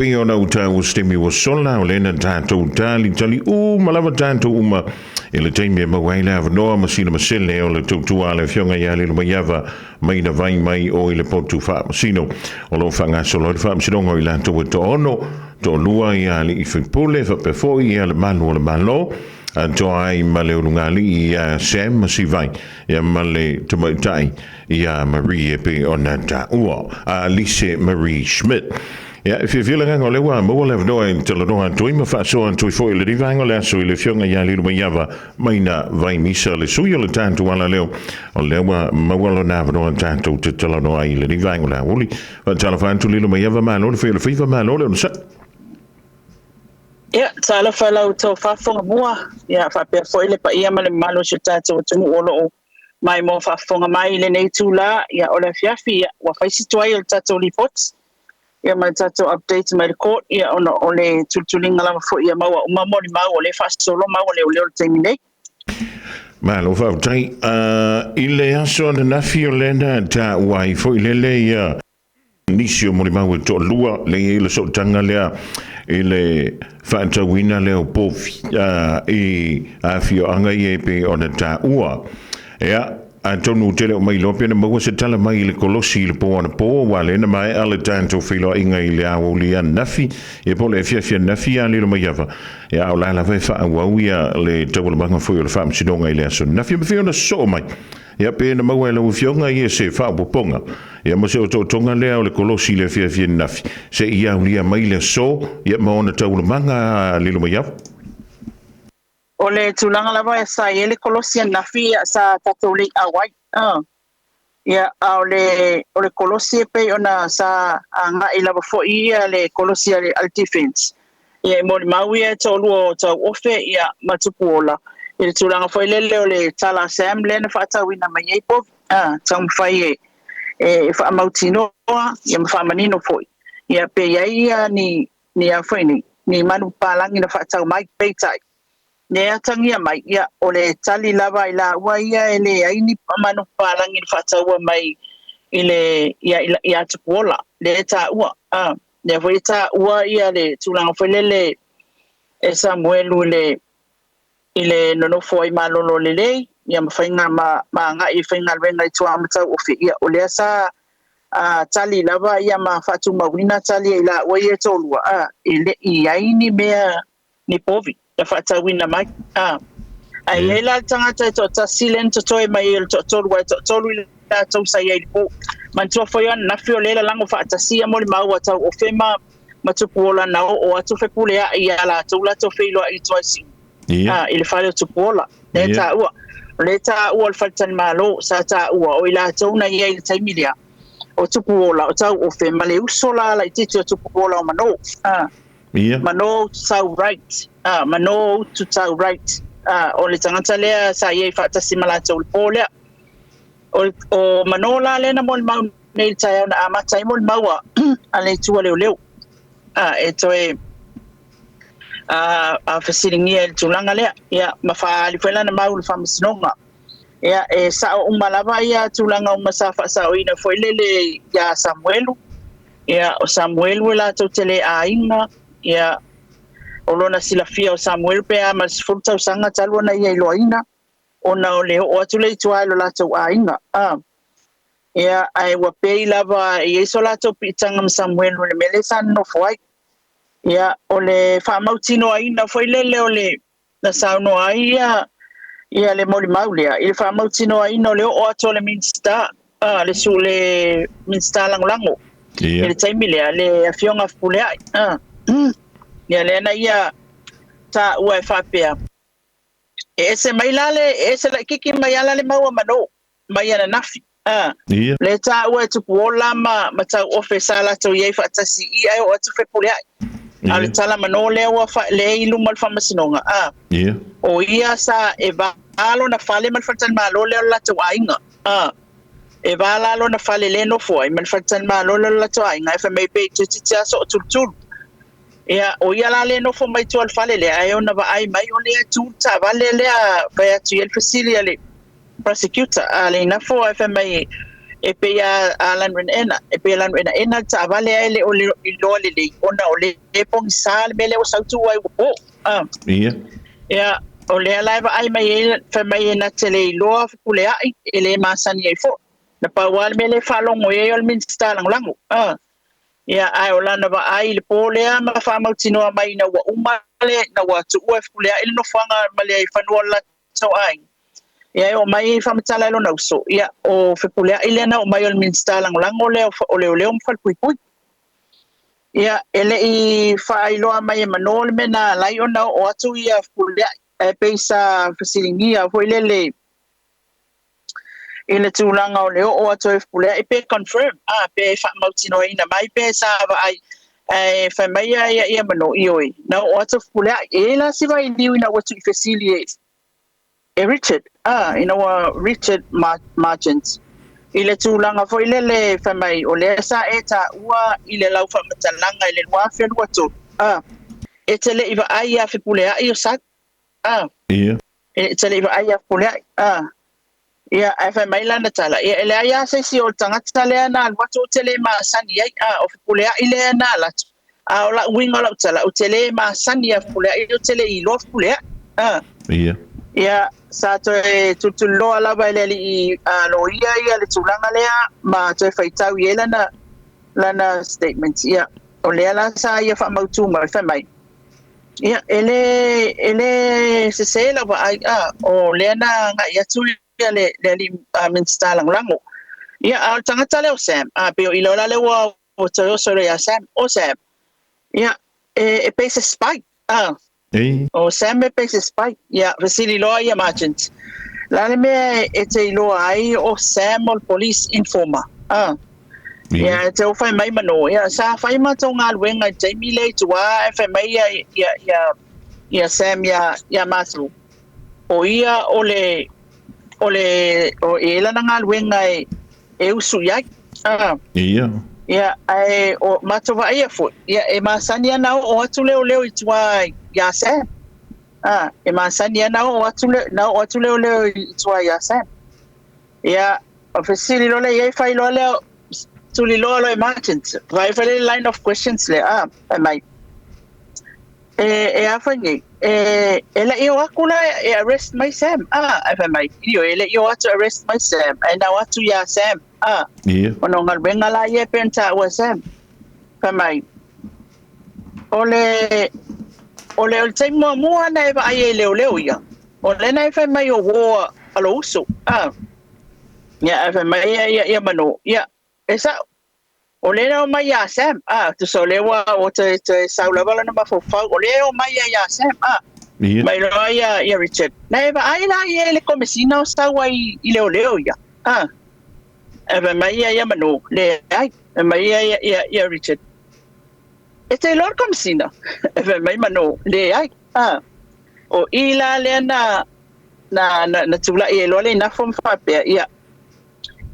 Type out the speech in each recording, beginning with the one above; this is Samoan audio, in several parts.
Pei ona ou taua se taimi ua sola, o lea na tatou talitali uma lava tatou uma i le taimi e maua ai le avanoa ma sina masele o le tautua a le Afioga ia Lilomaiava mai na vai mai o i le potu faamasino. O lo o faagasolo ai le faamasinoga o i latou e toaono, toalua ia alii faipule faapea foi ia le malu o le Malo, atoa ai ma le ulugalii ia Sam Masivai ia ma le tamaitai ia Marie e pei ona taua, a Lise Marie Schmidt. Ia, e fiafia le agaga o lea ua maua le avanoa e talanoa atu ai ma faasoa atu ai foi i lenei vaega o le aso i le Afioga ia Lilomaiava Maina Vaimisa, le sui o le tatou alaleo, o lea ua maua lona avanoa tatou te talanoa ai i lenei vaega o le aoauli. Faatalofa atu Lilomaiava, malo le fai o le faiva, malo le onosai. Ia, talofa lau outou faafofoga mua, ia faapea foi le paia ma le mamalu o si o tatou atunuu o lo o maimoa faafofoga mai i lenei itula, ia, o le afiafi, ia, ua fai si tuai o le tatou lipoti, ia, ma le tatou update mai le court, ia, ona o le tulituliga lava foi ia maua uma molimau o lea e faasolo mau a leoleo i le taimi nei. Malo faafetai. I le aso ananafi o lea na taua ai foi lele ia nisi o molimau e toalua le i ai le sootaga lea i le faatauina lea o povi i afioaga ia e pei ona taua. Ia, atonu ou te le o mailoa pe na maua se tala mai i le kolosi i le po anapo, aua lea na maea le tatou feiloaiga i le aoauli ananafi, ia po o le afiafi ananafi ia Lilomaiava, ia a o la lava e faaauau ia le taualumaga foi o le faamasinoga i le aso ananafi. E mafai ona sosoo mai. Ia pe na maua e lau Afioga ia se faaopoopoga, ia ma se otootoga lea o le kolosi i le afiafi ananafi, se i aulia mai le aso, ia ma ona taualumaga a Lilomaiava. O le tulaga lava sa i ai le kolosi ananafi, ia, sa tatou le i auai. Ia, a o le, o le kolosi e pei ona sa agai lava foi ia le kolosi a le, a le defense. Ia e molimau ia e toalua o Tauofe ia ma Tupuola i le tulaga foi lele o le tala a Sam lea na faatauina mai ai povi, taumafai e, e faamautinoa ia ma faamanino foi. Ia pe i ai ia ni, ni a foi ni, ni manu papalagi na faatau mai, peitai, ne atagia mai, ia o le tali lava i laua ia e leai ni manu papalagi na faataua mai i le ia ia Tupuola lea e taua. Lea foi e taua ia le tulaga foi lele e Samuelu i le i le nonofo ai malolo lelei ia ma faiga ma, ma agai i faigaluega i tua ma Tauofe, ia o lea sa tali lava ia ma faatumauina tali i laua ia e toalua, e le i ai ni mea ni povi na faatauina mai. Ae i ai la le tagata e toatasi lea na totoe mai o le toatolu, ae toatolu i latou sa i ai i le po. Manatua foi o ananafi o lea e lalago faatasi ia molimau a Tauofe ma ma Tupuola na oo atu Fepuleai ia latou latou feiloai i tua i Siumu. I le fale o Tupuola. Lea e taua. O lea e taua o le faletalimalo sa taua o i latou na i ai i le taimi lea. O Tupuola, o Tauofe ma le uso la laitiiti o Tupuola o Manō. Manō Ututau Wright. Manō Ututau Wright. O le tagata lea sa i ai faatasi ma latou i le po lea. O, o Manō la lea na molimau nei i le taeao na amata ai molimau a, a le itu a leoleo. E toe a fesiligia i le tulaga lea. Ia, ma faaali foi lana mau i le faamasinoga. Ia, e sao uma lava ia tulaga uma sa faasaoina foi lele iā Samuelu. Ia, o Samuelu e latou te le aiga. Ia, o lona silafia o Samuelu pe a ma le 10 tausaga talu ona ia iloaina, ona o le oo atu lea i tua i lo latou aiga. Ia, ae ua pei lava e i ai so latou piitaga ma Samuelu i le mea lea sa nonofo ai. Ia, o le faamautinoaina foi lele o le na saunoa ai ia ia le molimau lea i le faamautinoaina o le oo atu o le Minisita, le su le Minisita Lagolago i le taimi lea, le Afioga Fepuleai. Ia lea na ia taua e faapea, e ese mai la le, e ese laitiiti mai lava la le mau a Manō mai ananafi. Lea e taua e Tupuola ma, ma Tauofe sa latou i ai faatasi i ae oo atu Fepuleai. A o le tala manō lea ua fa, lea i luma o le faamasinoga, o ia sa e va lona fale ma le faletalimalo lea o le latou aiga. E va la lona fale lea e nofo ai ma le faletalimalo lea o le latou aiga, ae fai mai pei toeitiiti lava sootulutulu. Ia, o ia la lea e nofo mai tua i le fale lea, ae ona vaai mai o lea e tu le taavale lea, fai atu i ai le fesili a le prosecutor a le Inafo, ae fai mai E pei a Lanrenaena, e pei a Lanrenaena le taavale ae le o le iloa lelei ona o le pogisa le mea lea ua sautu ai ua po. Ah. Ia. Ia, o lea la e vaai mai ai, fai mai e na te le iloa Fepuleai, e le masani ai foi. Na pau lava le mea lea e faalogo i ai o le Minisita Lagolago. Ah. Ia, ae o lana vaai i le po lea ma faamautinoa mai ina ua uma le, ina ua tuua e Fepuleai le nofoaga ma le fanua o le latou aiga. Ia e oo mai i faamatala e lona uso, ia o Fepuleai lea na oo mai o le Minisita Lagolago lea o Leoleo ma Falepuipui. Ia, e le i faailoa mai e Manō le mea na ala ai ona oo atu ia Fepuleai, ae pei sa fesiligia foi lele i le tulaga o le oo atu e Fepuleai pe confirm, a, pe faamautinoaina mai pe sa vaai, ae fai mai ia ia Manō, ioe, na oo atu Fepuleai. E i ai la si vailiu ina ua tuufesili e Richard, a, ina ua Richard Margent, i le tulaga foi lele fai mai o lea sa e taua i le lau faamatalaga i le 2023, a, e te le i vaai ia Fepuleai o sau, a. Ia. E te le i vaai ia Fepuleai, a. Ia, ae fai mai lana tala, ia e leai lava se isi o le tagata lea na alu atu ou te le masani ai, a, o Fepuleai lea na alu atu, a o lau uiga o lau tala, ou te le masani ia Fepuleai, ou te le i iloa Fepuleai, a. Ia. Ia, sa toe tulituliloa lava e le alii loia ia le tulaga lea ma toe faitau i ai lana, lana statement. Ia, o lea la sa ia faamautu mai, fai mai, ia, e le, e le sesē lau vaai, a, o lea na agai atu ia le, le alii Minisita Lagolago. Ia, a o le tagata lea o Sam, a, pei o i loa la lea ua, ua toe oso loa ia Sam, o Sam, ia, e, e pei se spy, a. Ei. O Sam e pei se spy. Ia, fesili loa ia Margent. La le mea e te iloa ai o Sam o le police informer. Ah. Ia, e te o fai mai manō. Ia, sa fai matou galuega i le taimi lea i tua ae fai mai ia, ia, ia, ia Sam ia, ia matou. O ia o le, o le, o e i ai lana galuega e, e usu i ai. Ah. Ia. Ia, ae o matou vaaia foi, ia e masani ana oo atu leoleo i tua iā Sam. Ah, e masani ana oo atu le, na oo atu leoleo i tua iā Sam. Ia, o fesili loa lea i ai, fai loa lea, tuli loa loa e Martins. Vaai fai le line of questions lea, ah, fai mai. E, e a fai nei, e, e le'i o aku la e arrest mai Sam, ah, ae fai mai, ioe, e le'i o atu arrest mai Sam, ae na o atu iā Sam. A, Ia. Ona o galuega la ia e pei ona taua e Sam. Fai mai, o le, o le, o le taimi muamua na e vaai ai i leoleo ia, o lea na e fai mai o uō a lou uso. A, ia, ae fai mai ia, ia, ia Manō, ia, e sa'o, o lea na omai iā Sam, a, tusa o lea ua, ua toe, toe sau lava lona mafaufau, o lea e omai ia iā Sam, a. Ia. Mai loa ia, ia Richard, na e vaai la ia i le komesina o sau ai i leoleo ia. A, e fai mai ia ia Manō, leai, fai mai ia ia ia ia Richard, e te iloa le Komesina? E fai mai Manō, leai. A, o i la lea na, na, na, na tula'i ai loa le Inafo ma faapea, ia,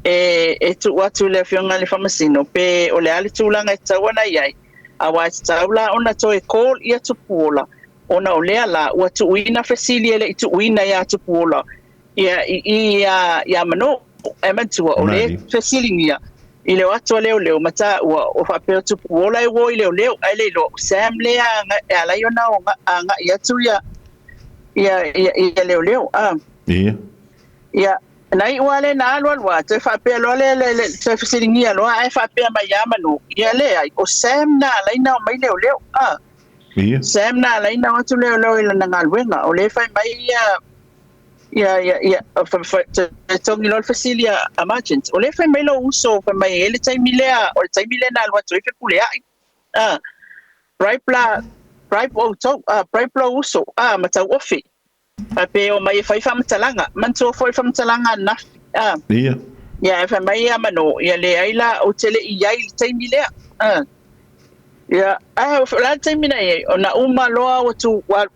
e, e tuu atu i le Afioga i le Faamasino pe o le a le tulaga e tatau ona i ai, aua e tatau la ona toe call ia Tupuola, ona o lea la ua tuuina fesili e le i tuuina iā Tupuola Ia, i i iā, iā Manō, ae manatua, o le fesiligia i le o atu a leoleo ma tāua, o faapea o Tupuola e uō i leoleo, ae le iloa, o Sam lea e ala ai ona o aga'i atu ia, ia, ia, ia leoleo. A. Ia. Ia, na iu lava lea na alu alu lava, toe faapea loa le, le, le, toe fesiligia loa, ae faapea mai ia Manō, ia leai, o Sam na ala ai ona omai leoleo. A. Ia. Sam na ala ai ona o atu leoleo i lana galuega, o lea e fai mai ia, Ia, ia, ia, e togi loa le fesili a Margins, o lea e fai mai lou uso, fai mai e i ai le taimi lea, o le taimi lea na alu atu ai Fepuleai, a, bribe la, bribe outou, a, bribe lou uso, a, ma tauofi, faapea e omai e fai faamatalaga, manatua foi le faamatalaga ananafi, a. Ia. Ia, ae fai mai ia Manō, ia leai la, ou te le i i ai i le taimi lea, a. Ia, ae o le a le taimi na i ai, ona uma loa ua tu, ua,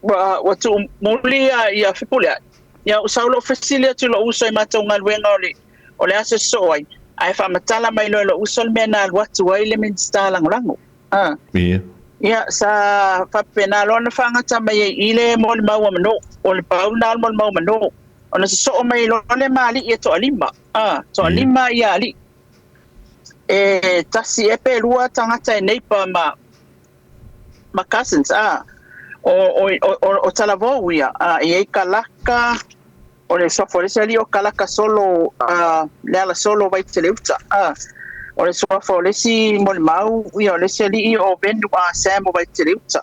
Ua, ua tuu muli ia, ia Fepuleai. Ia, ua sau lou fesili atu i lou uso i matou galuega o le, o le aso e sosoo ai, ae faamatala mai loa e lou uso le mea na alu atu ai le Minisita Lagolago. A. Ia. Ia, sa faapena loa ona faagata mai ai i le molimau a Manō. O le pau lena o le molimau a Manō. Ona sosoo mai loa le ma ali'i e to'alima, a to'alima ia ali'i. E tasi ea pe lua tagata e neighbour ma cousins, a o talavou ia, a e iai Kalaka, o le suafa o le isi alii o Kalaka Solo, a le ala solo Vaiteleuta, a o le suafa o le isi molimau ia o le isi alii o Venu a Sam o Vaiteleuta.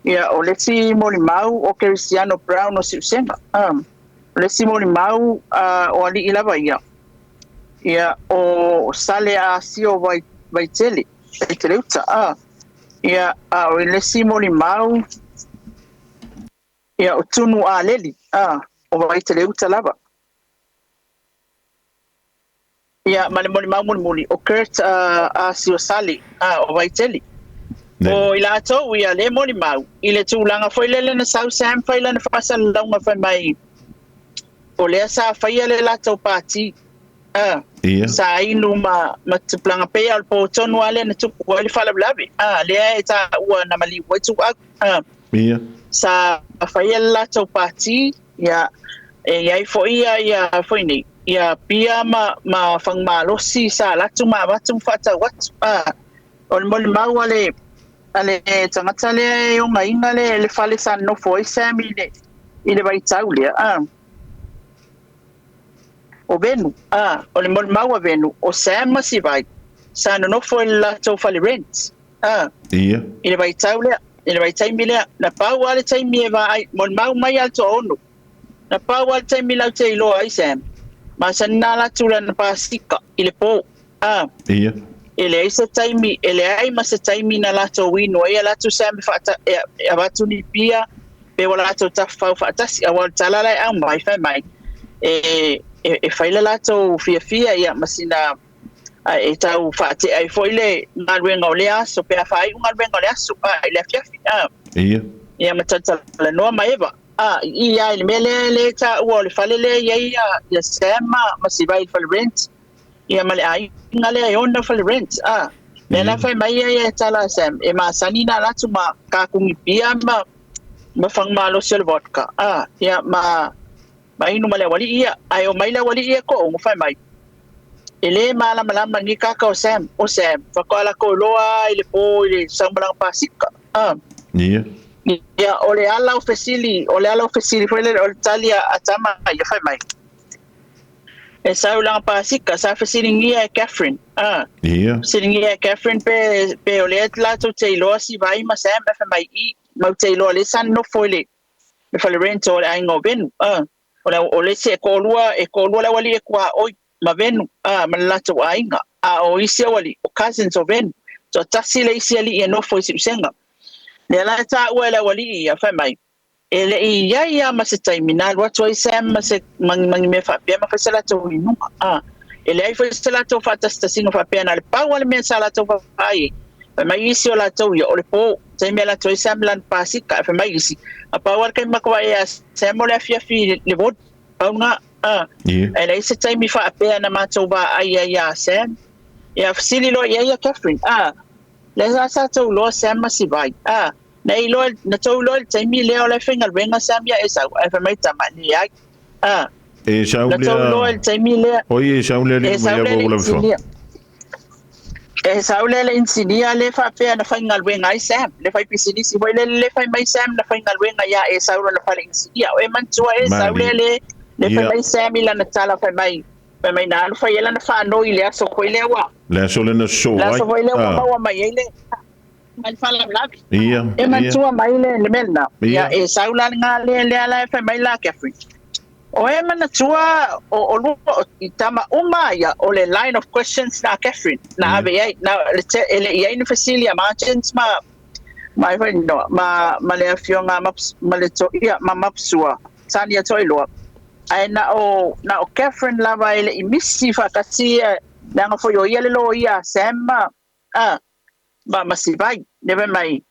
Ia o le isi molimau o Kerisiano Brown o Siusega. A o le isi molimau o alii lava ia. Ia o Sale Asio Vaitele, Vaiteleuta. A ia a o le isi molimau ia o Tunu Aleli, a o Vaiteleuta lava. Ia ma le molimau mulimuli o Kurt Asio Sale, a o Vaitele. O i latou ia le molimau i le tulaga foi lele na sau Sam fai lana faasalalauga fai mai o lea sa faia le latou pati, a sa inu ma tupulaga pei o le po tonu lava lea na tupu ai le faalavelave, a lea e taua na maliu ai Tuuau, a sa faia le latou pati. Ia e iai foi ia foi nei ia pia ma fagumalosi sa latu ma avatu ma faatau atu, a o le molimau a le tagata lea e ogaiga le fale sa nofo ai Sam i le vaitau lea, a o Venu, a o le molimau a Venu o Sam ma Sivai sa nonofo i le latou fale rent, a i le vaitau lea, i le vaitaimi lea na pau lava le taimi e vaai molimau mai a le toaono na pau lava le taimi lau te iloa ai Sam ma sanina latu lana pasika i le po, a e leai se taimi, e leai ma se taimi na latou inu ai latou Sam e avatu ni pia pe ua latou tafafau faatasi aua o le tala la e aumai fai mai e fai le latou fiafia ia ma sina e tau faatea ai foi le galuega o le aso pe a faaiu galuega o le aso, a i le afiafi, a ia ma talatalanoa ma Eva, a i ia i le mea lea le taua o le fale lea i ai ia Sam ma Sivai i le fale rent ia ma le aiga lea e ona fale rent, a lea la fai mai ia tala Sam e masani na latu ma kakungi pia ma fagumalosi o le vodka, a ia ma inu ma le awali ia ai o mai le awali ia ko o fai mai e le malamalama ni kaka o Sam whakoala ko loa i le po i le saumalanga pasika, a ia o le ala o fesili foi le o le tali a tama ia fai mai e saulanga pasika sa fesilingia e Catherine, a fesilingia e Catherine pe o le latou te iloa Sivai ma Sam e fai mai i mau te iloa le san nofo i le fale rent o le aiga o Venu, a o le se e ko'olua le awali e kua oi ma Venu, a ma le latou aiga, a o isi awali o cousins o Venu to'atasi le isi ali'i e nofo i Siusega lea la e taua e le awali'i ia fai mai e le'i iai ia ma se taimi na alu atu ai Sam ma se magimangi mea faapea ma fai se latou inuga, a e leai foi se latou faatasitasiga faapea na le pau a le mea sa latou vaai fai mai isi o latou ia o le po taimi e latou ai Sam lana pasika fai mai isi a pau a le kaimi makovaai ia Sam o le afiafi le vodi pauga, a e leai se taimi faapea na matou vaai ai ia Sam. Ia fesili loa i ai ia Catherine, a lea sa tou loa Sam ma Sivai, a na iloa na tou loa le taimi lea o le faigaluega Sam ia Esau ae fai mai tama leai, a e sau na tou loa le taimi lea o i e sau lea le mai ia ua e sau lea le insinia le faapea na faigaluega ai Sam le fai pisinisi foi le fai mai Sam na faigaluega ia Esau lona fale insinia o e manatua e sau lea le fai mai Sam i lana tala fai mai na alu fai lana faanoi le aso foi lea ua le aso lena sosoo le aso foi lea ua maua mai ai le mai faalavelave ia e manatua mai le mea lena ia e sau la lena lea la e fai mai la Catherine o e manatua o lua i tama uma ia o le line of questions na Catherine na ave ai na le le iai ni fesili a Martins ma foi no ma le afioga ma le to ia ma Mapsua Tania Toiloa ai na o Catherine lava e le i misi faatasi leaga foi o ia le loia Sam a ma Sivai le mai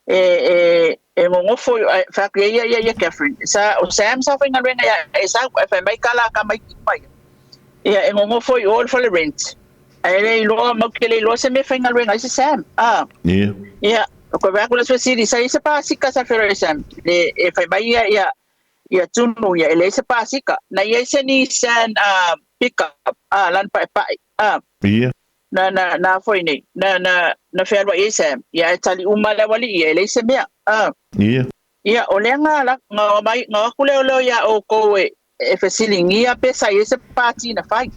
e ngongofo fa ia ia ia Catherine sa o Sam sa faigaluega ia e sau e fai mai kala ka mai mai ia e ngongofo i o le fale rent ai le iloa mau ke le iloa se me faigaluega i se Sam, a ia ko va ku le fesili sa se pasika sa fero Sam le e fai mai ia Ia tunu ia e leai se pasika. Na i ai se Nissan pickup lana paepae. Ia. Na na na foi nei. Na na na fealuai ai Sam. Ia e tali uma le aualii ia e leai se mea. Ia. Ia o lea nga la nga mai nga aku leo leo ia oukou e e fesiligia pe sa i ai se pati na fai.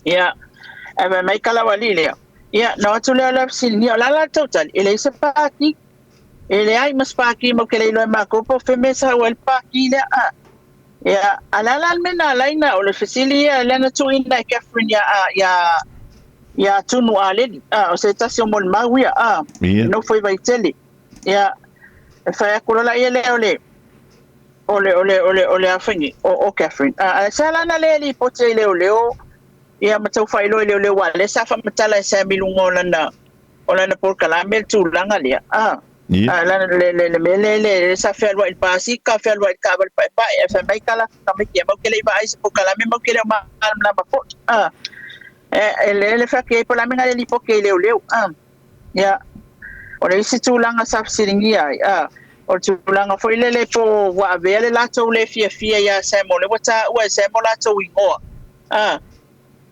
Ia e fai mai ka le aualii lea. Ia na o atu lea o le fesiligia o le a la le tou tali e leai se pati. E leai ma se paki mau ke le iloa e makou po o fea mea e sau ai le paki lea a. Ia, a le a la le mea na ala ai na o le fesili ia lea na tuuina e Catherine iā iā iā Tunu Aleli, a, o se tasi o molimau ia, a, Ia. e nofo i Vaitele. Ia, e fai atu loa laia lea o le o le o le o le o le a foi nei, o o Catherine. A, ae sa la na le lipoti ai i leoleo ia ma tau faailoa i leoleo aua o lea sa faamatala e Sam i luga o lana o lana polokalame le tulaga lea, a, Ia. a lana le le le mea lea le le sa fealuai i le pasika, fealuai i le taavale paepae, ae fai mai ka latou tamaiti, mau ke le i vaai i se polokalame, mau ke le o malamalama foi, a. E, e le le fai atu i ai po o le a le mea na le lipoti ai i leoleo, a. Ia, o le isi tulaga sa fesiligia ai, a, o le tulaga foi lele po ua avea le latou le fiafia iā Sam o lea ua taua e Sam o latou igoa, a,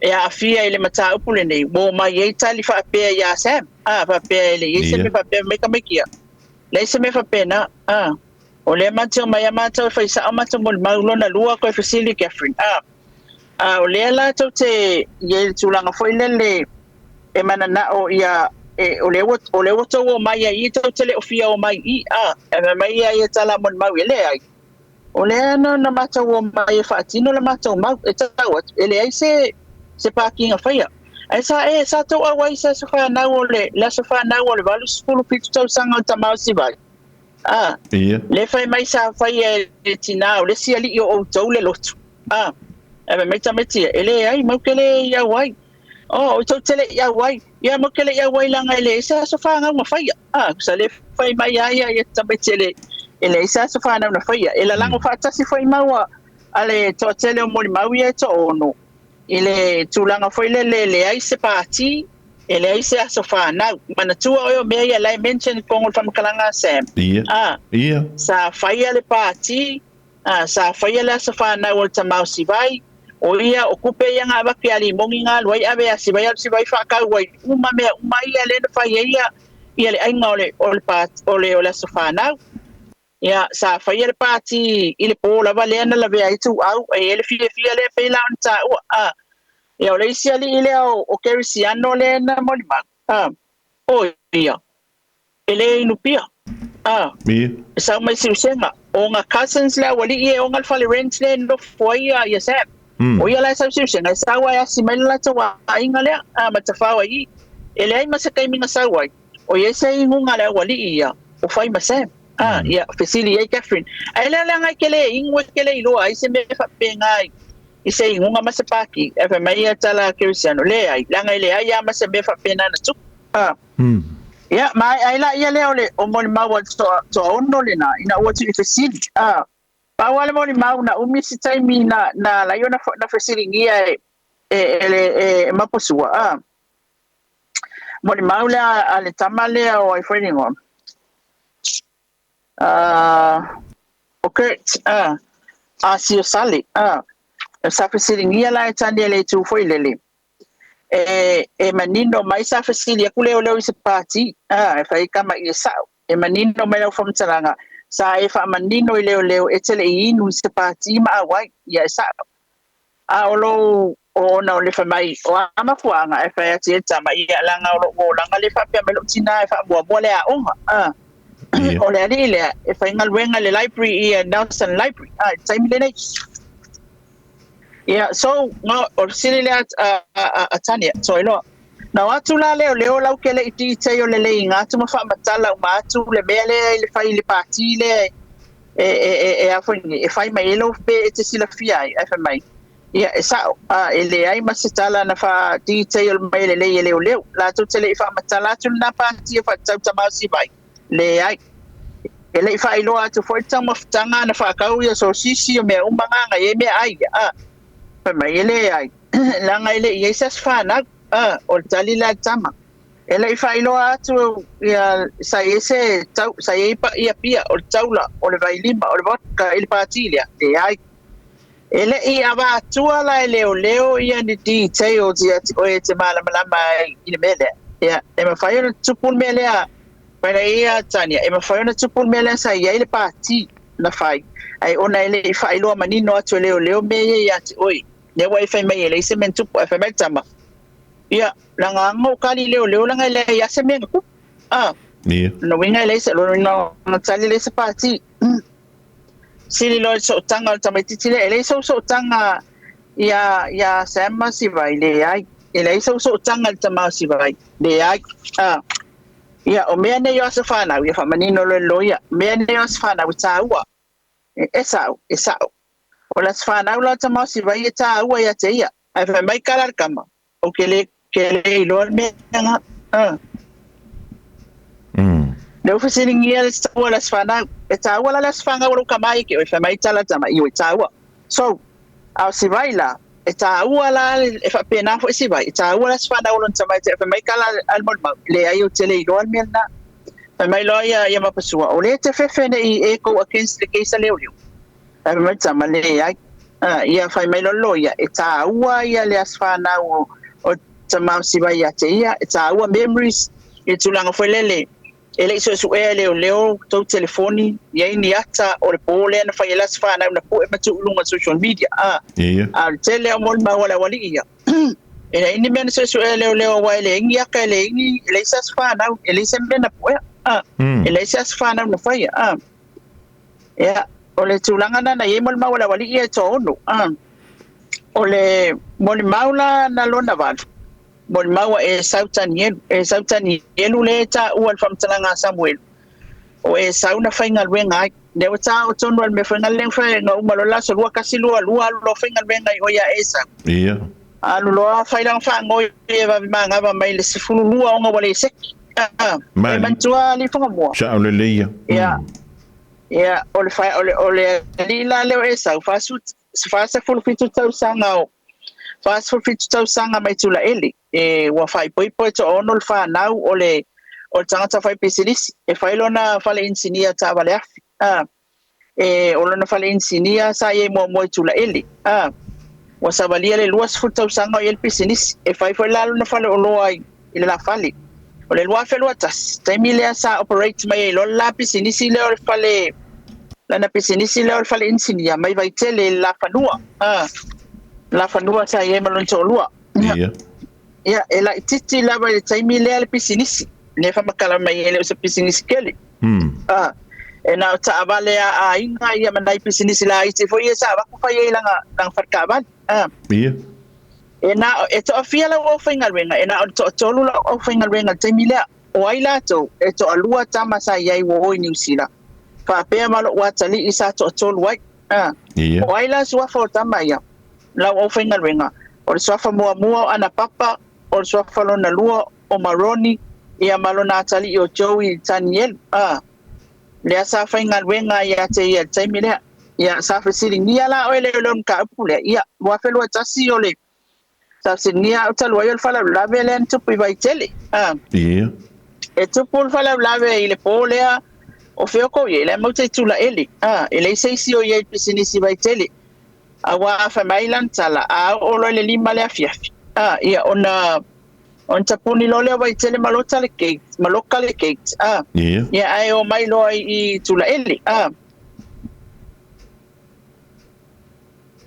e aafia i le mataupu lenei, ua omai ai tali faapea iā Sam, a, faapea e le i ai se Ia. mea faapea mai tamaiti ia. Leai se mea faapena, a. O lea matou te omai a matou e fai sao matou molimau lona lua koe fesili Catherine, a. A o lea latou te i ai i le tulaga foi lele e mananao ia e, o lea ua, o lea ua tou omai ai i tou te le o fia omai i, a. E fai mai ia ia tala molimau ia, leai. O lea na na matou omai e faatino le matou mau, e tau atu, e leai se se pakiga faia. Ae sa e sa tou auai i se aso fanau o le le aso fanau o le 87 tausaga o le tama o Sivai? A, Ia. le fai mai sa faia e le tinā o le isi alii o outou le lotu. A, ae fai mai tamaiti ia, e leai, mau ke le i auai. Oh, o tou te le i auai. Ia, mau ke le i auai leaga e leai se aso fanau na faia. A, sa le fai mai a ia ia tamaiti e le e leai se aso fanau na faia. E lalago faatasi foi mau a le toatele o molimau ia e toaono i le tulaga foi lele e leai se pati, e leai se aso fanau. Manatua oe o mea ia la e mention i totonu o le faamatalaga a Sam. Ia. A, Ia. sa faia le pati, A, sa faia le aso fanau o le tama o Sivai, o ia, o kupe ia na avatu ia Limoni na alu ai ave ia Sivai, alu Sivai faatau ai uma mea uma ia lea na fai ai ia, ia le aiga o le, o le pati, o le, o le aso fanau. Ia, sa faia le pati i le pō lava lea na lavea ai Tuuau, e i ai le fiafia lea pei la ona taua, a. Ia, o le isi alii lea o, o Kerisiano lea na molimau, a, o ia, e le inu pia. A, Ia. e sau mai Siusega. O ona cousins le aualii e ona le fale rent lea e nofo ai ia, ia Sam. Mm. O ia la e sau Siusega, e sau ae asi mai le latou aiga lea, a, ma tafao ai i. E leai ma se taimi na sau ai, o i ai se inuga a le aualii ia, o fai ma Sam. A, ia, fesili ai Catherine, Ae lea leaga e te le inu e te le iloa ai se mea faapena i, i se inuga ma se paki. Ae fai mai ia tala a Kerisiano, Leai, leaga e leai lava ma se mea faapena na tupu. A. Mm. Ia, maea ai la ia lea o le o molimau a le toa, toaono lena, ina ua tu'i fesili. A, pau lava le molimau na umi se taimi na, na ala ai ona na fesiligia e, e, e le e Maposua. A, molimau lea a le tama lea o ai foi le igoa? A, o Kurt, a, a Siosale, a, sa fesiligia la e Taniele i tu foi lele. E, e manino mai sa fesili aku leoleo i se pati, a, e fai kama i e sa'o. E manino mai lau faamatalaga, sa e faamanino i leoleo e te le i inu i se pati ma auai, ia e sa'o. A o lou, o ona o le fai mai, o a mafuaaga, ae fai atu i ai le tama, ia leaga o lo'u olaga lea faapea mai lo'u tinā e faamuamua le aoga, a. Ia. O le alii lea e faigaluega i le library i Nelson Library, a, i le taimi lenei. Ia, so, no, o le fesili lea a, a, a, a Tania, so iloa. Na o atu la leoleo lau ke le i detail o le leiga atu ma faamatala uma atu le mea lea i le fai i le pati lea e, e, e, e, e a foi nei, e fai mai ai lou pe e te silafia ai, ae fai mai, ia, e sa'o, a, e leai ma se tala na faa detail mai lelei e leoleo. Latou te le i faamatala atu lena pati e faatatau tamaosi mai. Leai. E le i faailoa atu foi le taumafataga na faatau ia sosisi o mea uma na na i ai meaai ia, a. Fai mai, e leai, leaga e le i i ai se aso fanau, a, o le tali lea a le tama. E le'i faailoa atu ia sa i ai se tau sa i ai paia pia o le taula o le vailima o le vodka i le pati lea, leai. E le'i avatua la e leoleo ia ni details ia te oe e te malamalama ai i le mea lea. Ia, e mafai ona tupu le mea lea, faila ia Tania, e mafai ona tupu le mea lea sa i ai le pati na fai, ae ona e le'i faailoa manino atu e leoleo mea ia ia te oe. Lea ua e fai mai e leai se mea na tupu, ae fai mai le tama, Ia, laga aga o kali leoleo laga e leai a se mea na tupu. A. Ia. Lona uiga e leai se, lona uiga na tali leai se pati. Sili loa i le sootaga o le tamaitiiti lea, e leai sou sootaga iā, iā Sam ma Sivai, leai. E leai sou sootaga i le tama o Sivai, leai. A. Ia, o mea nei o aso fanau, ia faamanino loa e le loia, mea nei o aso fanau e tāua. E sa'o, e sa'o. O le aso fanau la o le tama o Sivai e tāua ia te ia. Ae fai mai ka la le tama, Ou ke le, ke le iloa le mea nga. A. Lea ua fesiligia le taua le aso fanau. E tāua la le aso fanau o lou tama ia ke oe. Fai mai tala le tama, Ioe, e tāua. So, a o Sivai la, e tāua la, e faapena foi Sivai, e tāua le aso fanau o lona tama ia te oe. Fai mai ka la a le molimau, Leai, ou te le iloa le mea lena. Fai mai loa ia, ia Mapasua, O le te fefe nei e go against le case a leoleo. Fai mai tama, Leai. Ia fai mai loa le loia, e tāua ia le aso fanau o tama o Sivai ia te ia, e tāua memories i le tulaga foi lele, e le i suesuea e leoleo tou telefoni, i ai ni ata o le pō lea na fai ai le aso fanau na pue ma tuu i luga o social media, a. Ia. A o le tele o molimau a le aualii ia, e leai ni mea na suesuea e leoleo aua e leai ni ata, e leai ni, e leai se aso fanau, e leai se mea na puea, a. E leai se aso fanau na faia, a. Ia, o le tulaga lena na i ai molimau a le aualii ia e toaono. O le molimau la na lona valu, molimau a Esau Tanielu. Esau Tanielu lea e taua i le faamatalaga a Samuelu, o Esau na faigaluega ai. Lea ua taua tonu lava le mea foi lea na fai na uma loa le aso 2122 alu loa faigaluega i o ia Esau. Ia. Alu loa fai lana faanoi e vave manava mai le 12 ona ua le seki. E manatua alii Fagamua. Sao lelei ia. Ia. Ia, o le o le o le alii la lea o Esau, 47 tausaga o 47 tausaga mai Tulaele, e ua faaipoipo e toaono le fanau o le o le tagata fai pisinisi, e fai lona fale inisinia taavale afi. A, e o lona fale inisinia sa i ai muamua i Tulaele. A, ua savalia le 20 tausaga o i ai le pisinisi, e fai foi la lona fale oloa i i le la fale. O le 2021, taimi lea sa operate mai ai loa le la pisinisi lea o le fale, lana pisinisi lea o le fale inisinia mai Vaitele i le Lafanua. Ah, Lafanua sa i ai ma lona toalua. Ia. Ia, e laitiiti lava i le taimi lea le pisinisi. Lea faamatala mai e le o se pisinisi tele. Ah, e na o taavale a aiga ia ma nai pisinisi laiti foi ia sa avatu fai ai lana, lana fale taavale. Ah. Ia. E na e toafia lau aufaigaluega, e na o le toatolu lau aufaigaluega i le taimi lea. O ai latou? E toalua tama sa i ai ua o i Niu Sila, faapea ma lou atalii sa toatolu ai. A. Ia. O ai la suafa o tama ia? Lau aufaigaluega, o le suafa muamua o Anapapa, o le suafa lona lua o Maroni, ia ma lona atalii o Joey Tanielu. A. Lea sa faigaluega ai ia te ia i le taimi lea. Ia, sa fesiligia la oe leoleo mataupu lea. Ia, 2021 o le, sa fesiligia au talu ai o le faalavelave lea na tupu i Vaitele. A. Ia. E tupu le faalavelave i le po lea o fea kou i ai, la e matou i Tulaele. A, e leai se isi o i ai i le pisinisi i Vaitele. Aua fai mai lana tala, a oo loa i le 5 le afiafi, a, ia ona Ona tapuni loa lea o Vaitele ma lota le gate, ma loka le gate, a. Ia. Ia, ae omai loa i Tulaele, a.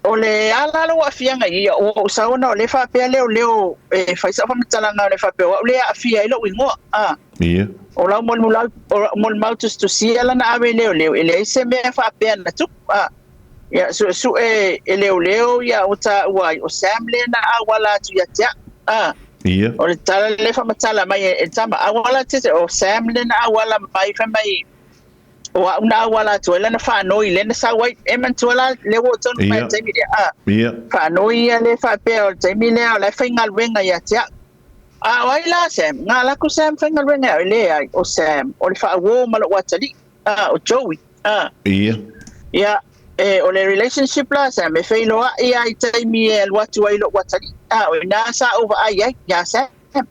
O le ala lou aafiaga i ia, ua ou sau ona o lea faapea leoleo e fai sau faamatalaga o le faapea o au lea e aafia ai lou igoa, a. Ia. O lau molimau tusitusia la na ave i leoleo, e leai se mea faapea na tupu, a. Ia, suesue e leoleo ia ua taua ai, o Sam lea na auala atu ia te au. A. Ia. O le tala lea faamatala mai e le tama, auala atu o Sam lea na auala mai, fai mai, o au na auala atu ai lana faanoi lea na sau ai. E manatua la lea ua oo tonu mai i le taimi lea. A. Ia. Faanoi ia lea faapea o le taimi lea o la e faigaluega ia te au. A o ai la Sam? Nga laku Sam faigaluega ia au? E leai, o Sam, o le faauo ma lou atalii. A, o Joey. A. Ia. Ia, e, o le relationship la Sam, e feiloai lava i taimi e alu atu ai lou atalii. A, o i ina sa ou vaai ai iā Sam.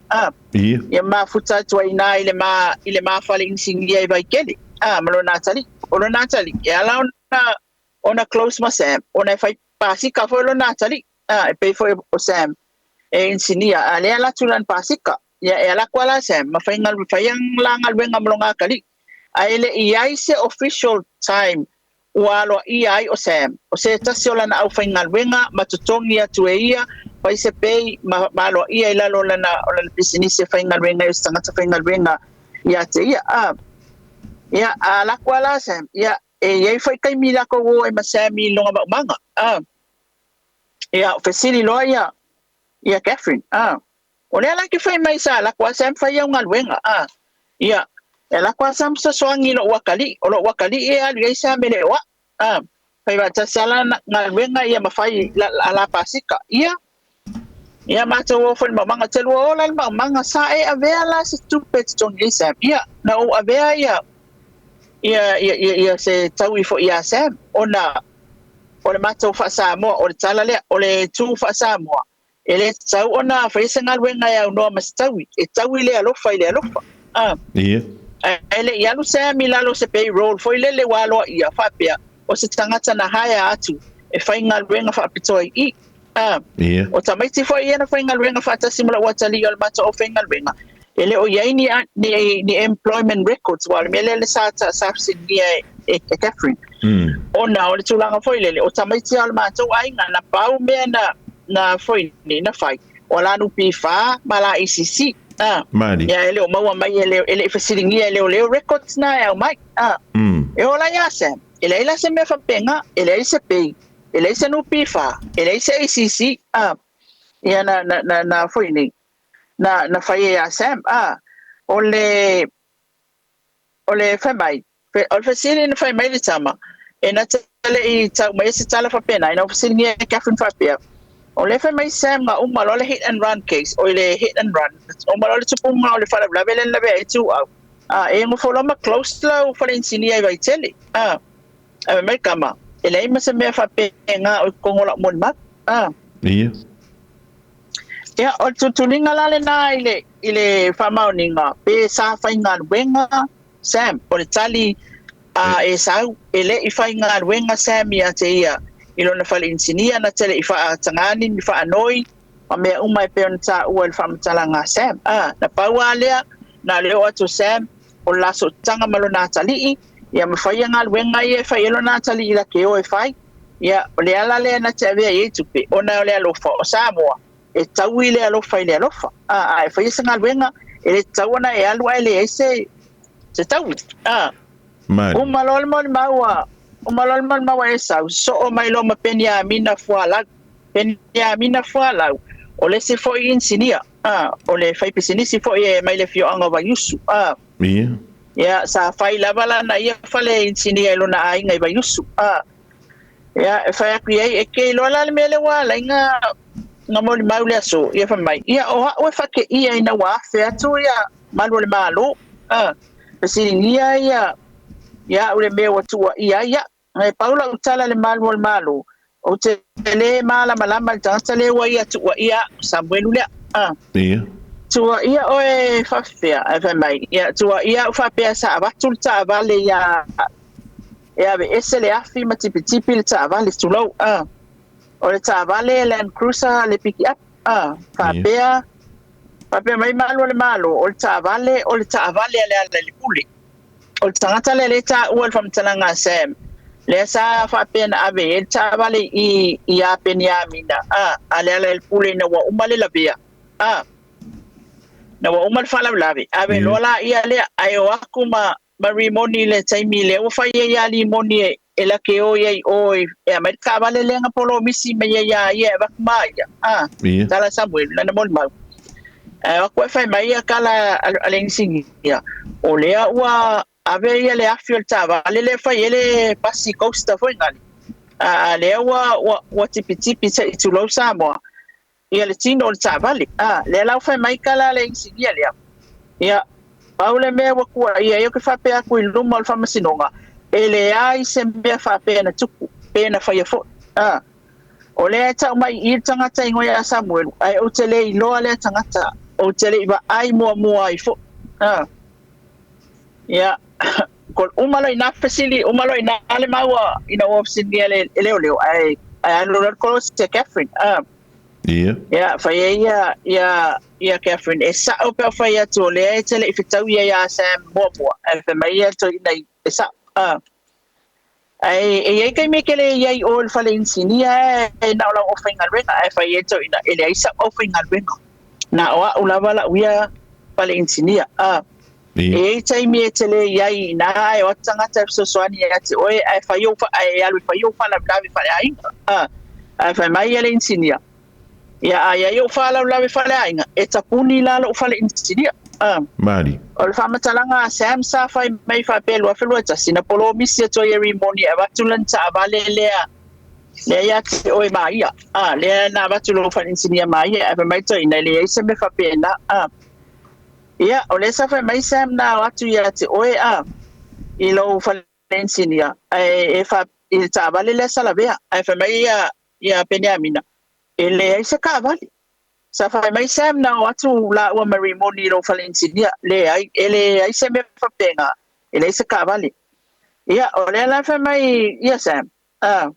A ia mafuta atu ai iná i le ma fale inisinia i Vaitele a ma lona atalii. O lona atalii e ala ona close ma Sam ona e fai pasika foi lona atalii a e pei foi o Sam e inisinia a lea la lana pasika ia e ala atu ala Sam ma fai galu fai la galuega ma lona atalii ae le i ai se official time ua aloaia ai o Sam o se tasi o lana aufaigaluega ma totogi atu e ia fai se pay ma aloaia i lalo o lana pisinisi e faigaluega i o se tagata faigaluega ia te ia a. Ia a lako ala Sam ia e iai foi taimi lakou o ai ma Sam i luga maumaga a. Ia fesili loa ia Catherine a o lea la ke fai mai sa lako a Sam fai au galuega a. Ia e lako a Sam sosoagi lou atalii o lou atalii e alu ai Sam e le o a fai vaatasi ala galuega ia ma fai ala pasika ia. Ia matou o foi le maumaga telua ola le maumaga sa e avea la se tupe totogi ai Sam ia na ou avea ia se taui foi ia Sam ona o le matou faasamoa o le tala lea o le tu faasamoa e le tatau ona fai se galuega e aunoa ma se taui e taui le alofa i le alofa a. Ae le i alu Sam i lalo se payroll foi lele ua aloaia faapea o se tagata na haea atu e fai galuega faapitoa i a. O tamaiti foi ia na faigaluega faatasi ma lou atalii o le matou aufaigaluega e le o iai ni employment records ua o le mea lea le sa fesiligia e Catherine ona o le tulaga foi lele o tamaiti a o le matou aiga na pau mea na foi ni na fai o la NPF ma la ACC a. Mali. Ia e le o maua mai e le i fesiligia e leoleo records na e au mai a. E ola ia Sam e leai la se mea faapega e leai se pay e leai se NPF e leai se ACC a ia na foi ni na fai e ia Sam a. O le fai mai o le fesili na fai mai le tama e na te le i tau mai se tala faapena ina fesiligia e Catherine faapea o le fai mai Sam ga uma loa le hit and run case o le hit and run uma loa le tupuga o le faalavelave le lavea ai tuau a e gofo loa ma close lau fale inisinia i Vaitele a. Ae mai kama e leai ma se mea faapega o i totonu o lau molimau a. Ia, o le tulituliga la lenā i le faamaoniga pe sa faigaluega Sam. O le tali a e sau e lē i faigaluega Sam ia te ia i lona fale inisinia na tele i faatagani ni faanoi ma mea uma e pei ona taua i le faamatalaga a Sam a. Na pau a lea na le oo atu Sam o le lasootaga ma lona atalii ia ma faia galuega ia e fai e lona atalii lake o e fai ia o le ala lea na te avea i ai tupe ona o le alofa o Samoa e taui le alofa i le alofa a e faia se galuega e le tatau ona e alu ae leai se taui a. Mali. Uma loa le molimau a uma loa le molimau a Esau soo mai loa ma Peniamina Fualau. Peniamina Fualau o le isi foi inisinia a o le faipisinisi foi e mai le afioaga o Vaiusu a. Ia sa fai lava lana ia fale inisinia i lona aiga i Vaiusu a. Ia e fai atu i ai e ke iloa la le mea lea ua ala ai ga molimau le aso ia fai mai ia o a'u e faakeia ina ua afe atu ia malu o le Malo a fesiligia ia a'u le mea ua tuuaia ai ia e pau la'u tala le malu o le Malo ou te lē malamalama le tagata lea ua ia tuuaia a'u Samuelu lea a. Tuuaia oe faafefea ae fai mai ia tuuaia a'u faapea sa avatu le taavale ia e ave ese le afi ma tipitipi le taavale tulou a o le taavale Land Cruiser le pick up a faapea mai malu o le Malo o le taavale a le ala i le pule o le tagata lea le taua le faamatalaga a Sam lea sa faapea na ave ai le taavale i ia Peniamina a le ala i le pule ina ua uma le lavea a na ua uma le faalavelave ave loa la ia lea ae o aku ma rimoni le taimi lea ua fai ai ia limoni e lake o iai o e amai le taavale lea na polomisi mai ai ia ia e avatu ma ia a. Tala Samuel lana molimau ae o aku e fai mai ia kala a le inisinia o lea ua ave ia le afi o le taavale lea fai e le pasi coaster foi gali a lea ua tipitipi se i tulou Samoa ia le tino o le taavale a lea la ua fai mai kala a le inisinia lea ia pau le mea ua tuuaia ia ke faapea atu i luma o le faamasinoga e leai se mea faapea na tupu pe na faia foi a o lea e tau mai i le tagata igoa ia Samuelu ae ou te le iloa lea tagata. Ou te le i vaai muamua ai fo'i. A. Ia, ko uma loa i ina fesili, uma loa i ina le maua ina ua fesiligia e le leoleo, ae ae alu loa le kolosi a Catherine. A. Ia. Ia, fai ai ia ia ia Catherine, e sa'o pe a ou fai atu o lea e te le i fetaui ai ia Sam muamua, ae fai mai ia toeaina e sa'o. A. Ae e i ai taimi e te le i ai i o i le fale inisinia ae na o lau aufaigaluega, ae fai ai toeaina, e leai sau aufaigaluega, na o au lava lau ia fale inisinia. A. E i ai taimi e te le i ai i ina ae o atu tagata e fesoasoani ia te oe ae fai ou ae alu e fai ou faalavelave faaleaiga. A. Ae fai mai ia le inisinia, Ia, a i ai ou faalavelave faaleaiga, e tapuni la lou fale inisinia. A. Mali. O le faamatalaga a Sam sa fai mai faapea i le 2021, na polomisi atu ai e Rimoni e avatu lana taavale lea lea ia te oe ma ia. A, lea na avatu lou fale inisinia ma ia, ae fai mai toeaina e leai se mea faapena. A. Ia, o lea sa fai mai Sam na o atu ia te oe a, i lou fale inisinia, ae e fa, i le taavale lea sa lavea, ae fai mai ia ia Peniamina, e leai se taavale. Sa fai mai Sam na o atu laua ma Rimoni i lou fale inisinia, leai, e leai se mea faapena, e leai se taavale. Ia, o lea la fai mai ia Sam, ah,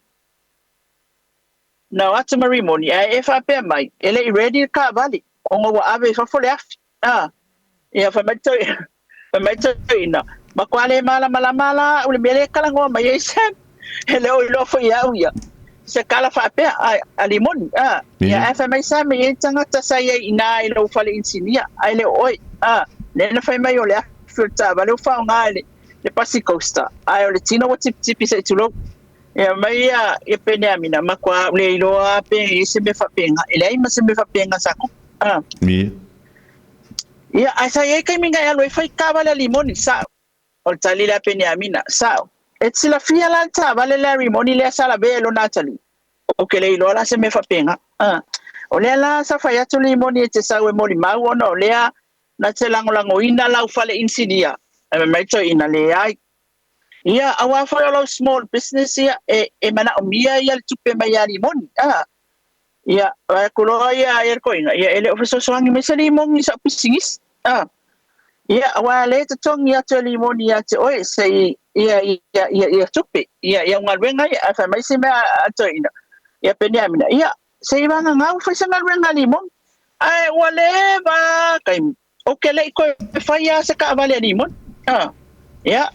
na o atu ma Rimoni, ae e faapea mai, e le i ready le taavale, ona ua ave i fafo le afi. Ah, ia fai mai toi, fai mai toeaina, matua le malamalama la au i le mea lea e talanoa mai ai Sam. E le o iloa foi e au ia se tala faapea a, a Limoni. Ah, ia ae fai mai Sam e i ai tagata sa i ai i ina i lou fale inisinia, ae le o oe. Ah, lea na fai mai o le afi o le taavale ua faaaoga e le, le pasi coaster, ae o le tino ua tipitipi se i tulou. Ia mai ia, ia Peneamina, matua au le iloa pe i ai se mea faapena. E leai ma se mea faapena sa tupu. Ah. Ia. Ia, ae sa i ai taimi na e alu ai fai taavale a Limoni, sao. O le tali lea a Peneamina, sao. E te silafia la le taavale lea a Rimoni lea sa lavea i lona atalii? Ou te le iloa la se mea faapena. Ah. O lea la sa fai atu Limoni e te sau e molimau ona o lea na te lagolagoina lau fale inisinia. Ae fai mai toeaina, leai. Ia, aua foi o lau small business ia, e, e manaomia ia le tupe mai ia Limoni. Ah. Ia, vaai atu loa ia ia le toeaina, ia e le o fesoasoani mai se limoni i sau pisinisi. Ah. Ia, aua lea e totogi atu e Limoni ia te oe se i ia ia ia ia tupe, ia ia au galuega ia, ae fai mai se mea a le toeaina, ia Peniamina, ia, se i vagagau fai se galuega a Limoni. Ae ua leva taimi, Ou te le i toe fai lava se taavale a Limoni. Ah, ia.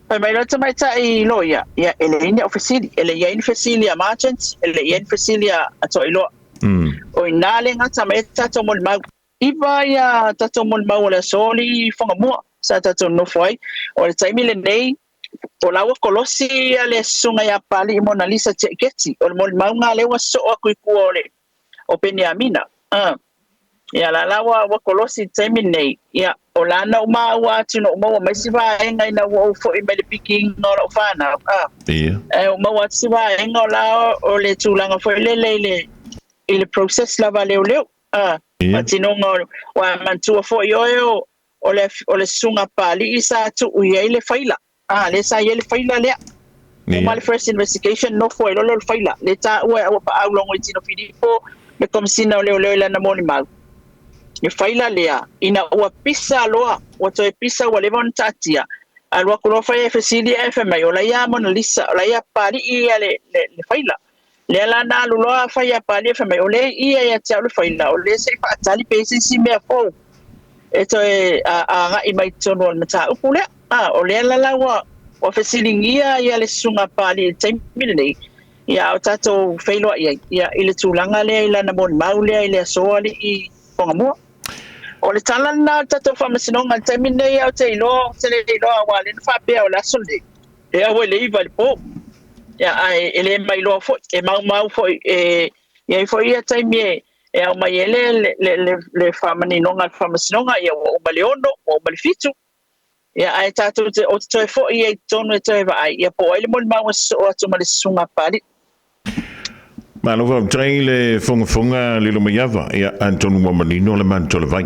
Fai mai loa le tamaitai loia, ia, e leai ni au fesili. E le i ai ni fesili a Marchant, e le i ai ni fesili a, a Toailoa. O i ina le gata mai ai tatou molimau. Iva ia tatou molimau o le aso i Whangamua sa tatou nonofo ai. O le taimi lenei, o la ua kolosi ia le susuga ia Papalii Monalisa Tiaiketi. O le molimau lena lea ua sosoo atu i tua o le o Peniamina. Ah. Ia la la ua, ua kolosi i le taimi lenei. Ia, o la na ou maua atu na ou maua mai si vaega ina ua ou foi mai le pikiina o lau whanau. Ah. Ia. E ou maua atu si vaega o la o le tulaga foi lele i le, i le process lava a leoleo. Ah. Ia. Faatinoga o, ua manatua foi oe o, o le, o le susuga Papalii sa tuu i ai le faila. Ah, lea sa i ai le faila lea. Uma le first investigation, nofo ai loa lea o le faila. Lea taua e Auapaau Logoitino Filipo le Komesina o Leoleo i lana molimau. Le faila lea, ina ua pisa loa, ua toe pisa ua leva ona taatia, alu atu loa fai e fesili ae fai mai, o la ia Mona Lisa, o la ia Papalii ia le, le, le faila. Lea la na alu loa fai ia Papalii fai mai, o lea i ia ia te au le faila, o lea se i faatali pe i ai se isi mea fou e toe agai mai totonu o le mataupu lea. A, o lea la la ua, ua fesiligia ia le susuga a Papalii i le taimi lenei, ia a o tatou feiloai ai, ia, i le tulaga lea i lana molimau lea i le aso alii Whangamua. O le tala lena o le tatou faamasinoga i le taimi lenei, ou te iloa, ou te le iloa aua o lea na faapea o le aso lenei, e au i le 9 i le po. Ia, ae e le mailoa foi, e maumau foi, e i ai foi ia taimi e, e ao mai ai le, le, le, le, le faamaninoga a le faamasinoga, ia ua uma le 6, ua uma le 7, Ia, ae tatou te, ou te toe foi ai i totonu e toe vaai, ia po o ai le molimau e sosoo atu ma le susuga a Papalii. Malo faafetai i le fogafoga Lilomaiava, ia atonu ua manino le manutolevai.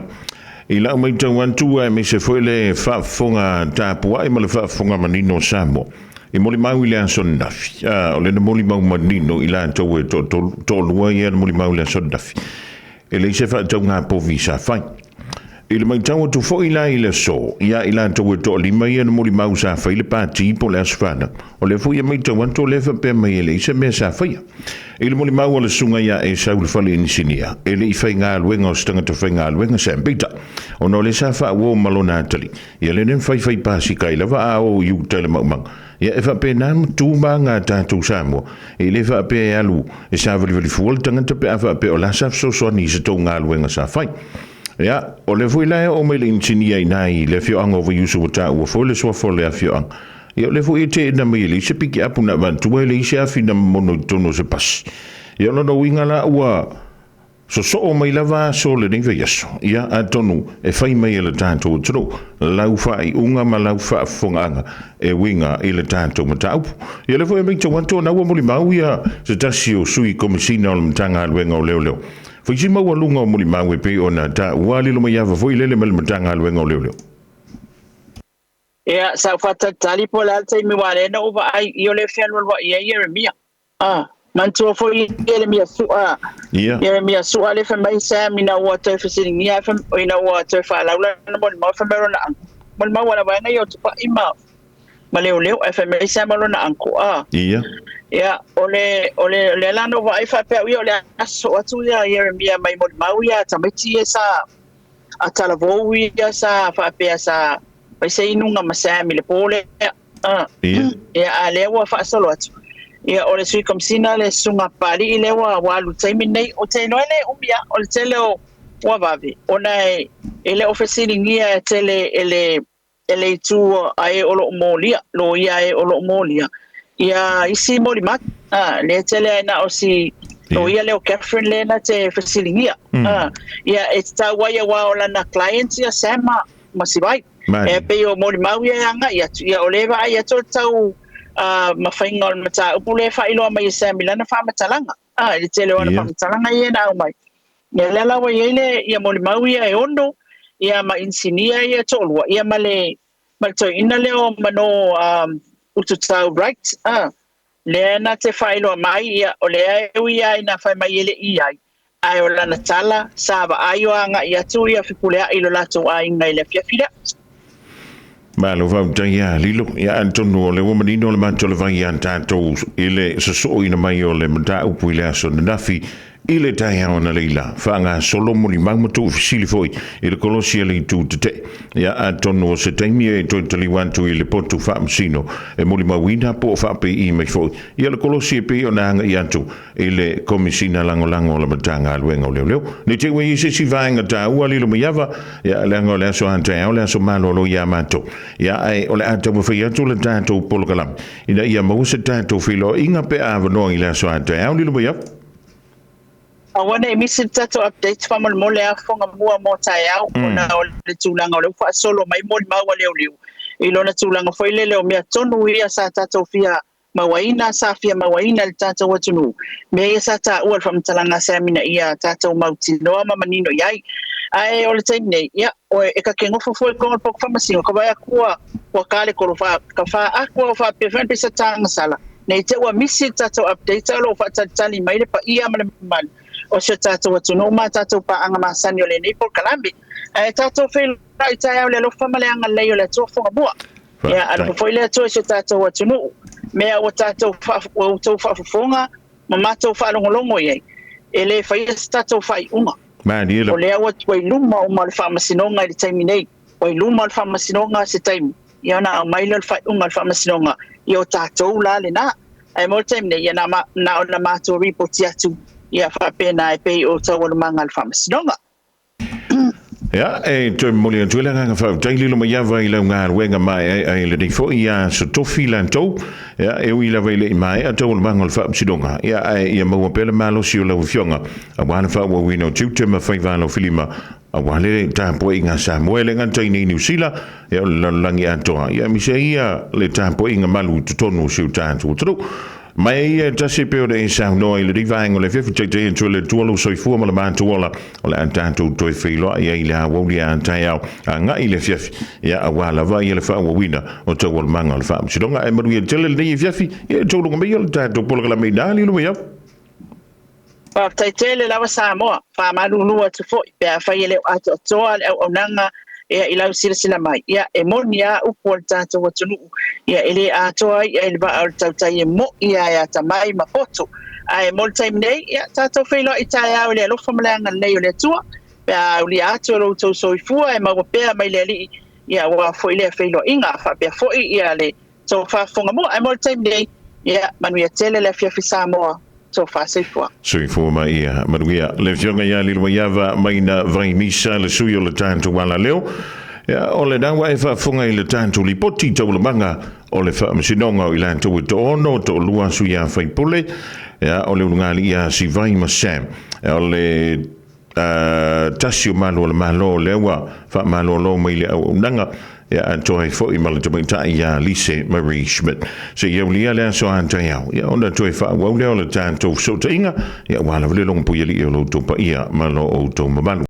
I lau maitau atu aemaise foi le faafofoga tapuai ma le faafofoga manino o Samoa, i molimau i le aso ananafi. A, o lena molimau manino i latou e toatolu, toalua ia na molimau i le aso ananafi. E leai se faatauga povi sa fai. I le matau atu foi la i le aso, ia i latou e toalima ia na molimau sa fai le pati po o le aso fanau, o lea foi e matau atu o lea e faapea mai e leai se mea sa faia. I le molimau a le susuga ia Esau le fale inisinia, e le i faigaluega o se tagata faigaluega Sam Peter, ona o lea sa faauo ma lona atalii, ia lea na faifai pasika ai lava a o i uta i le maumaga. Ia e faapena ma tu ma aga a tatou Samoa, e le faapea e alu e savalivali fua le tagata pe a faapea o la sa fesoasoani i se tou galuega sa fai. Ia, o lea foi la e oo mai le inisinia i ina i le afioaga o Vaiusu ua taua foi le suafa o le afioaga. Ia o lea foi e teena mai e leai se pikiapu na avatua, e leai se afi na momono i totonu o se pasi. Ia o lona uiga la ua sosoo mai lava aso o lenei vaiaso. Ia, atonu e fai mai e le tatou atunuu lau faaiuga ma lau faafofogaaga e uiga i le tatou mataupu. Ia lea foi e matau atu ona ua molimau ia se tasi o sui komisina o le Matagaluega o Leoleo. Fai si maualuga o molimau e pei ona taua lilo mai ava foi lele ma le Matagaluega o Leoleo. Ia, sa ou faatalitali po o le a le taimi aua lea na ou vaai i o le fealualuai ai Ieremia. Ah, manatua foi Ieremia Sua. Ieremia Sua le fai mai Sam ina ua toe fesiligia ina ua toe faalaula na molimau fai mai lona uncle. Molimau a la vaega ia o Tupai ma Leoleo ae fai mai Sam o lona uncle. Ah. Ia, o le o le lea la na ou vaai faapea ia o le aso atu ia Ieremia mai molimau ia tamaiti ia sa a talavou ia sa faapea sa fai se inuga ma Sam i le po lea. Ah. Ia, a lea ua faasolo atu. Ia, o le sui komisina le susuga Papali'i lea ua alu i le taimi lenei. Ou te iloa e le umi lava, o le tele o ua vave, ona e le o fesiligia e tele e le e le itu a e o lo o molia, loia e o lo o molia ia isi molimau. Ah, lea tele ai na o si loia lea o Catherine lea na te fesiligia. Ah, ia e tatau ai aua o lana client ia Sam ma Sivai. E pei o molimau ia e agai atu. Ia o lea e vaai atu o le tau mafaiga o le mataupu lea e faailoa mai e Sam i lana faamatalaga. Ah, i le tele o ana faamatalaga ia na aumai. Ia lea la ua i ai le ia molimau ia e ono, ia ma inisinia ia e toalua, ia ma le ma le toeaina lea o Mano Ututau Wright, lea na te faailoa mai, ia o lea e ui lava ina fai mai e le i ai, ae o lana tala sa vaai o agai atu ia Fepuleai i lo latou aiga i le afiafi lea. Malo faafetai ia Lilo. Ia atonu o lea ua manino le matou le vai ia tatou i le sosooina mai o le mataupu i le aso ananafi i le taeao analeila. Faagasolo molimau ma tuufesili foi i le kolosi a le itu tetee. Ia atonu o se taimi e toe taliu atu i le potu faamasino e molimauina po o faapei mai foi ia le kolosi e pei ona agai atu i le Komisina Lagolago o le Matagaluega o Leoleo. Ne i te i ua i ai se isi vaega taua lilo mai ava, ia, leaga o le aso a taeao le aso malolo iā matou. Ia, ae o le a taumafai atu le tatou polokalame ina ia maua se tatou feiloaiga pe a avanoa i le aso a taeao lilo mai ava. Aua ne i misi le tatou update faamolemole a fofoga mua mo taeao ona o le tulaga o lea ua faasolo mai molimau a leoleo i lona tulaga foi lele o mea tonu ia sa tatou fia mauaina, sa fia mauaina e le tatou atunuu mea ia sa taua i le faamatalaga a Sam ina ia tatou mautinoa ma manino i ai. Ae o le taimi nei, ia, oe, e kakegofo foi le konga o le poko faamasino, ka vaai atu ua, ua ka le kolo fa, ka fa aku au faapea foi pe sa tagasala, nei te ua misi le tatou update o lo o faatalitali mai le paia ma le mamalu o si o tatou atunuu ma tatou paaga masani o lenei polokalame. Ae tatou feiloai taeao i le alofa ma le agalelei o le Atua Fogamua. Ia, alofa foi le Atua i si o tatou atunuu, mea ua tatou ua outou faafofoga ma matou faalogologo i ai, e le faia se tatou faaiuga. O lea ua i luma uma o le Faamasinoga i le taimi nei, ua i luma o le Faamasinoga se taimi, ia ona aumai lea o le faaiuga a le Faamasinoga, ia o tatou la lena. Ae mo le taimi nei, ia na ona matou ripoti atu, ia faapena e pei o taualumaga a le Faamasinoga. Ia, e toe momoli atu ai le agaga faafetai lilo mai ava i lau galuega maeaea i lenei foi aso tofi latou. Ia, e ui lava i le i maea taualumaga o le faamasinoga, ia, ae ia maua pea le malosi o lau Afioga aua le faaauauina o tiute ma faiva alofilima aua le tapuaiga a Samoa e le gata i nei Niu Sila, ia, o le lalolagi atoa, ia, aemaise ai ia le tapuaiga malu i totonu o si o tatou atunuu. Mai ia e tasi e pei ona e saunoa i lenei vaega o le afiafi, taitai atu e le Atua lou soifua ma le matou ola, o le a tatou toe feiloai ai i le aoauli a taeao agai i le afiafi, ia aua lava ia le faaauauina o taualumaga o le faamasinoga. Ae manuia tele lenei afiafi, ia e tauloga mai ia le tatou polokalame i nā lilo mai au. Faafetai tele lava Samoa, faamalulu atu foi pe afai e le o atoatoa le auaunaga ia i lau silasila mai. Ia e moni lava upu a le tatou atunuu, ia e le atoa i'a i le vaa o le tautai e mo'i lava e atamai ma poto. Ae mo le taimi nei, ia tatou feiloai taeao i le alofa ma le agalelei o le Atua, pe a aulia atu e lo outou soifua e maua pea mai le Alii, ia aua foi lea feiloaiga faapea foi ia le tou faafofoga mua. Ae mo le taimi nei, ia manuia tele le afiafi Samoa. Tofa soifua. Soifua ma ia manuia. Le afioga ia Lilomaiava Maina Vaimisa, le sui o le tatou alaleo. Ia, o le naua e faafofoga i le tatou lipoti taualamaga o le faamasinoga o i latou e toaono, toalua sui a faipule, ia, o le ulugalii ia Sivai ma Sam. Ia, o le tasi o malu o le Malo lea ua faamalolo mai le auaunaga, ia atoa ai foi ma le tamaitai ia Lise Marie Schmidt. Se i aulia le aso a taeao, ia ona toe faaauau lea o le tatou fesootaiga, ia aua lava le logompuialii o lo outou paia ma lo outou mamalu.